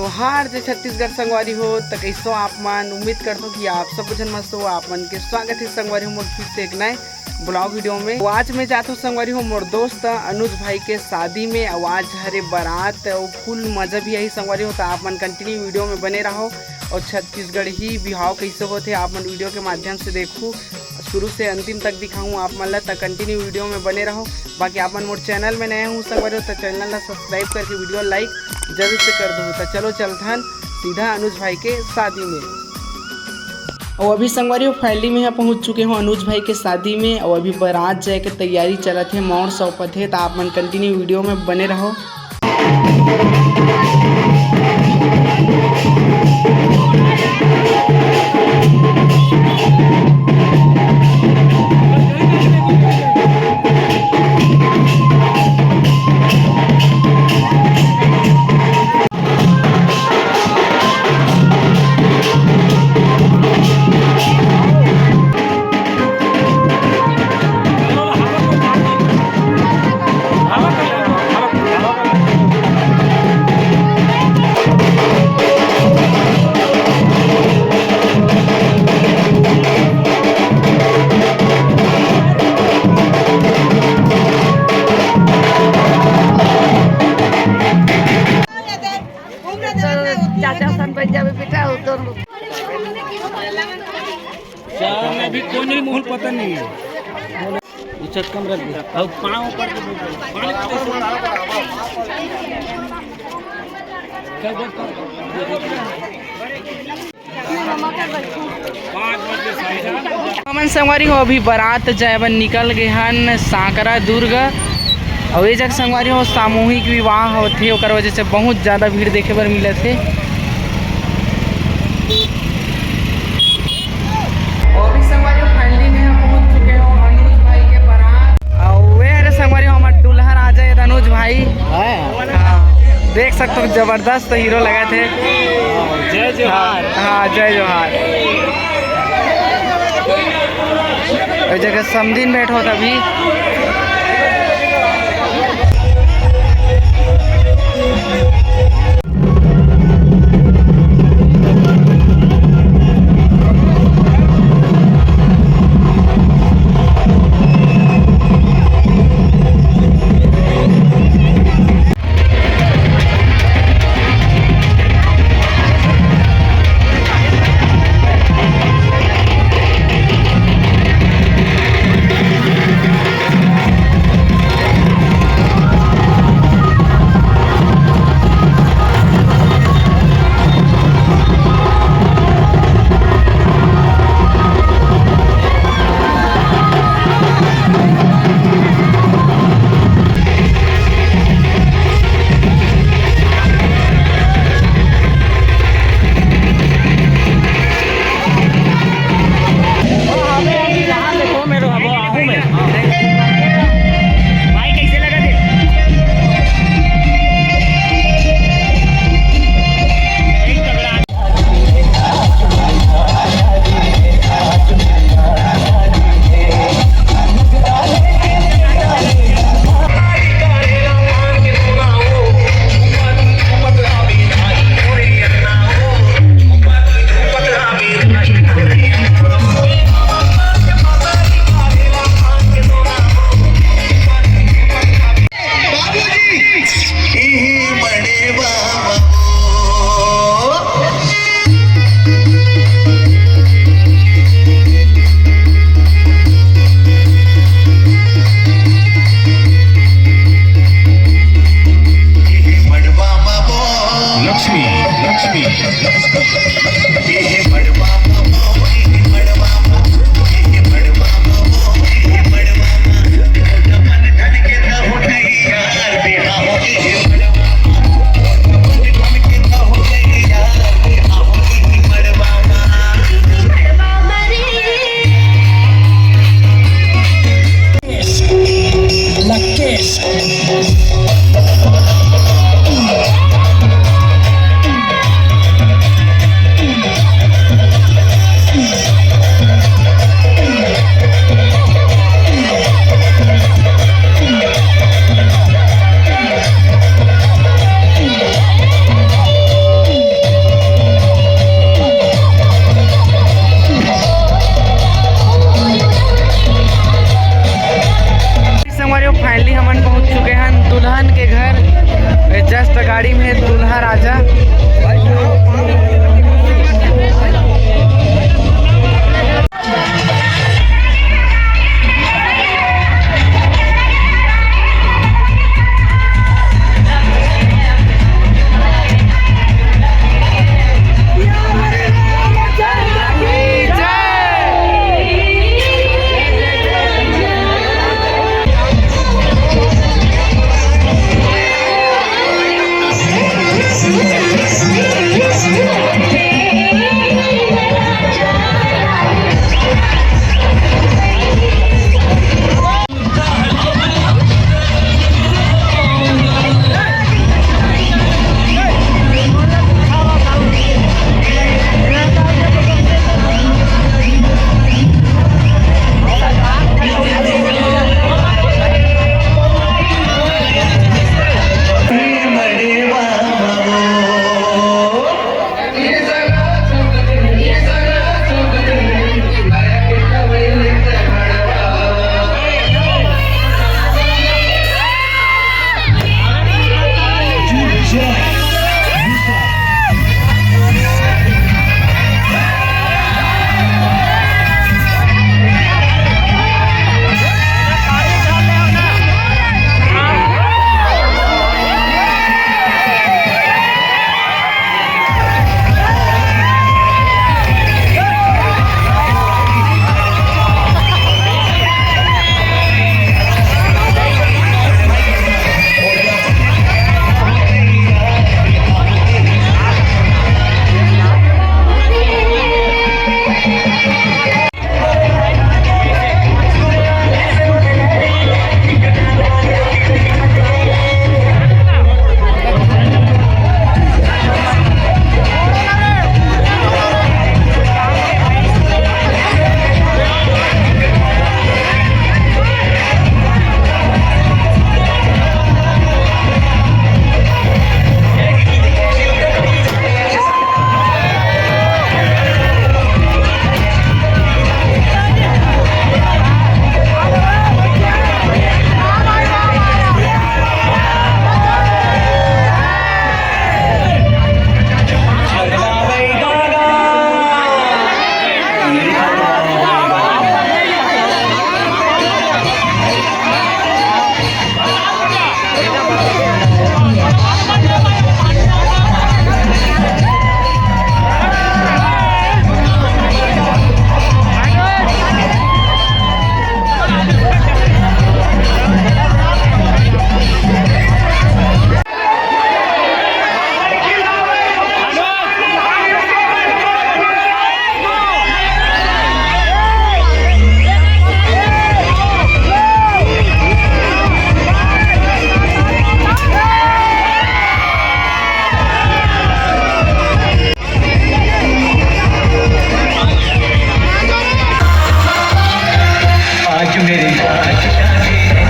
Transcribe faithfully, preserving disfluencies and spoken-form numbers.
जोहार जय छत्तीसगढ़ संगवारी हो। त कइसो आप मन? उम्मीद करथों कि आप सब झन मस्त हो। आप मन के स्वागत हे संगवारी हो मोर फिर से एक नए ब्लॉग वीडियो में। तो आज मैं जात हूँ संगवारी हो मोर दोस्त अनुज भाई के शादी में, अउ आज हरे बारात अउ फुल मजा भी आही संगवारी हो। तो आप मन कंटिन्यू वीडियो में बने रहो अउ छत्तीसगढ़ी बिहाव कइसे होथे आप मन वीडियो के माध्यम से देखू, शुरू से अंतिम तक दिखाऊँ आप मन ला। त कंटिन्यू वीडियो में बने रहो। बाकी आप मन मोर चैनल में नए हो संगवारी हो तो चैनल ला सब्सक्राइब करके वीडियो लाइक जरूर से कर दो। तो चलो चलथन सीधा अनुज भाई के शादी में। अउ अभी संगवारी हो फाइनली मैं यहाँ पहुँच चुके हूँ अनुज भाई के शादी में। अउ अभी बारात जाए के तैयारी चलत हे, मौर सौंपत हे। तो आप मन कंटिन्यू वीडियो में बने रहो। चाचा सन बन जावे बेटा, वो दोनों। अभी कोई नहीं, माहौल पता नहीं है। उचक कम रख दे। अब पाँव ऊपर के बोल दे। पानी पीते समय। क्या बोलता हूँ? हमन संगवारी हो अभी बारात जाए बर निकल गए हन सांकरा दुर्ग। अउ ये जगह संगवारी हो सामूहिक विवाह होथे, ओकर वजह से बहुत ज्यादा भीड़ देखे बर मिलत हे। अउ अभी संगवारी हो finally में हम पहुंच चुके हो अनुज भाई के बारात। अउ वे हरे संगवारी हो हमर दुल्हा राजा ये अनुज भाई। हाँ। हाँ, देख सकते हो जबरदस्त हीरो लगा थे। जय जोहार। हाँ, जय जोहार। ए जगह समधिन भेंट होत अभी। फाइनली हमन पहुंच चुके हन दुल्हन के घर। जस्ट गाड़ी में दूल्हा राजा। आज मेरी